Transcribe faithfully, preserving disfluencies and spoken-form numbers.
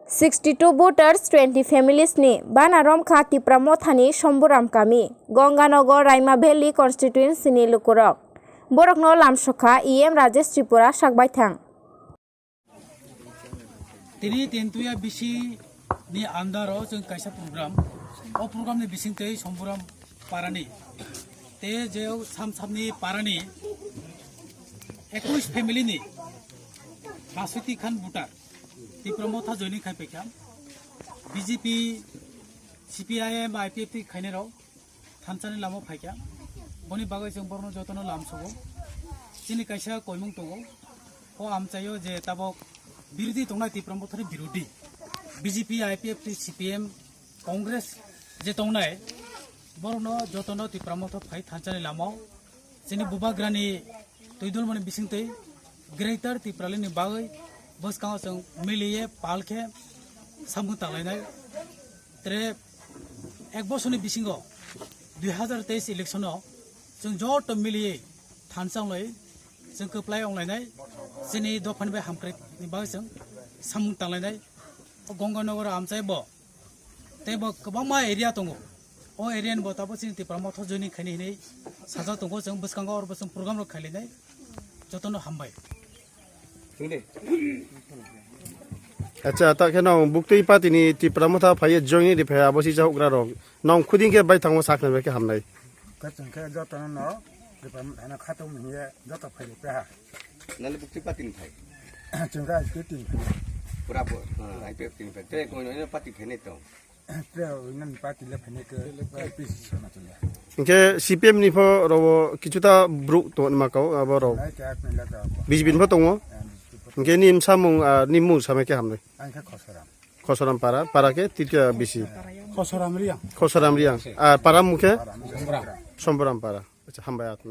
Sixty two voters, twenty families ni bana romkha Tipra Mothani Somburam kami, Ganganagar Raima Valley constituency ni lukurok. Borokno lamsokha E M Rajesh Tripura sakbaithang. Tini Tentuya B C ni under o chwng kaisa program. O program ni bising twi Somburam parani. Te je sam samni parani ekwis family ni baswiti khan voter Tipra Motha joining khai paikha. B J P, C P I M, I P F T khainai rok thansani lama phaikha. Boni bagwi chwng borokno jotono lamsogo. Chini kaisa koimung tongo. O amchaio je tabok birodhi tongnai Tipra Mothani birodhi. B J P, I P F T, C P M, Congress je tongnai borokno jotono Tipra Motha phai thansani lamao. Chini bubagrani twi dulmani bisingtwi Greater Tipraland ni bagwi bwskango chwng miliye pal khe samung tanglainai. Tere ek bosorni bisingo dui hazar teis election o chwng joto miliye thansa onglai chwng kwplai onglainai chini dophani bai hamkrai ni bagwi chwng samung tanglainai. O Ganganagar amchai bo tei bo kwbangma area tongo. O area ni bo tabuk chini Tipra Motha joining khaini hinwi sajak tongo, chwng bwskango oro bo chwng program rok khailainai. Jotono hambai. Acha ta khe nong buktui party ni Tipra Motha phaiye joining ri phai abo si chahokgra rok nong khuding khe bai thango saknai bai khe hamnai. Khe chwng khe jotono no Tipra Motha no khatung hinye joto phai ri peha. Nale bukti patin phai. Chwng khe I P F T ni phai. Pura po, ah, I P F T ni phai. Te koino ino pati phai nai tong. Te ino ni pati le phai nai ke I P C sona chwng ya. Hingke C P M ni pho robo kichuta bruk to ma kau abo rok. Nai te ak ni le ka. B J P ni pho tongo. Hingke ni samung, ah, ni mung samai ke hamnai. Ang khe Khosoram. Khosoram para, para ke titya bisi. Khosoram Riang. Khosoram Riang. Ah, para mukhe? Somboram para. Acha, hambai at.